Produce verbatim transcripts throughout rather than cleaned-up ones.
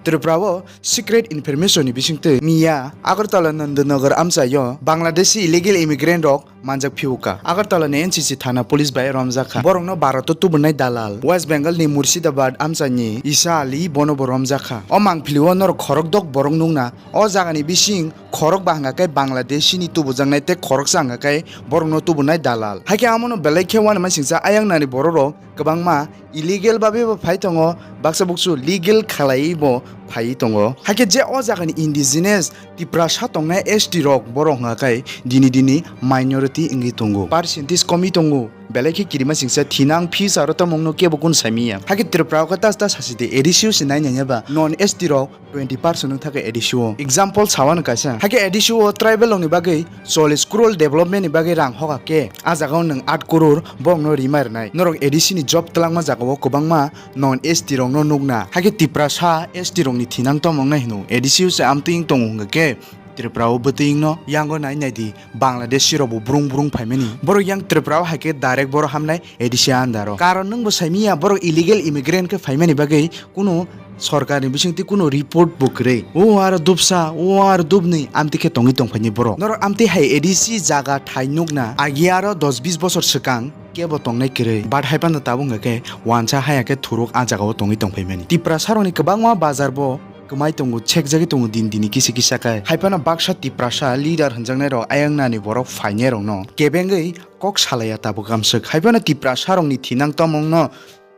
Tripura o secret information ni bisingtwi miya Agartala Nandanagar amchaio Bangladeshi illegal immigrant rok manjak phiuka. Agartala ni N C C thana police bai romjakha. Borokno Bharat o tubunai dalal. West Bengal ni Murshidabad amchaini Isa Ali bono bo romjakha. O mangpili o norok khorokdok borok nukna. O jaga ni bising khorok ba hwnga khe Bangladeshi ni tubujaknai tei khoroksa hwnga khe borokno tubunai dalal. Hakhe amono belai khe uanama singcha ayang nani borok rok kwbangma illegal babe bo phai tongo, baksa buksu legal khalaiwi bo phaiwi tongo. Hakhe je o jagani indigenous Tiprasa tongnai S T rok borok hwnga khe dini dini minority wngwi tongo, percentage komwi tongo. Belai khe kirima singsa thinang fees aro tamo wngno kebo kun saimiya. Hakhe Tripura o khe tas tas sasi de A D C o se nai naiya ba non S T rok twenty percent wng thaka A D C o. Example sawan kaisa. Hakhe A D C o tribal rokni bagwi chollish crore development ni bagwi rang hoka khe, a jaga o nwng aat crore borokno rima rwnai. Norok A D C ni job twlangma jaga o kwbangma non S T rokno nukna. Hakhe Tiprasa S T rokni thinang tamo wngnai hino. A D C o se amtwi wng tongo hwnkhe Tripura o bwtwi wngno yango nai nai di. Bangladeshi rok bo brung brung phaimani. Borok yang Tripura o hai khe direct borok hamnai A D C under o. Karon nwng bo saimiya borok illegal immigrant khe phaimani bagwi kunu sorkar ni bisingtwi kunu report bo kwrwi. O aro dubsa, o aro dubni amtwi khe tongwi tongphaini borok. Norok amtwi hai A D C jaga thai nukna agi aro dos bis bosor swkang kebo tongnai kwrwi. But hai phano tabuk hwnkha khe wansa haya khe thuruk a jaga o tongwi tongphaimani. Tiprasa rokni kwbangma bazar bo kwmai tongo, chekjagwi tongo din dini kisa kisa khe. Hai phano baksa Tiprasa leader hwnjaknai rok ayang nani borok phainai rokno kebengwi kok salaiya tabuk amswk. Hai phano Tiprasa rokni thinang tamo wngno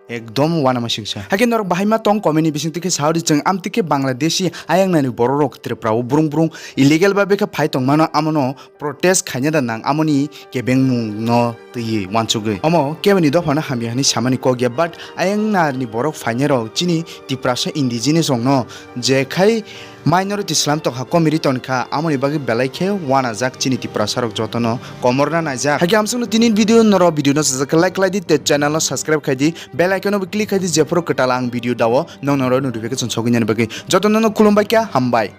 ekdom uanama singsa. Hakhe norok bahai ma tong comment ni bisingtwi khe saudi chwng amtwi khe Bangladeshi ayang nani borok rok Tripura o brung brung illegal babe khe phai tongmano amono protest khaina da nang amoni kebengmung no twiwi uansugwi. Omo keboni dophano hamya hwnwi samani kok ya, but ayang narni borok phainai rok chini Tiprasa indigenous rokno je khai minority slam tokha, komiri tonkha, amoni bagwi belai khe uanajak chini Tiprasa rok jotono komorna naijak. Hakhe amsukno tini video norok video no sajak khe like khlai di tei channel no subscribe khai di, bell icon no bo click khai di, jephuru kwtal ang video dao nokno notification sogwi nani bagwi. Jotono no khulumbai kha, hambai.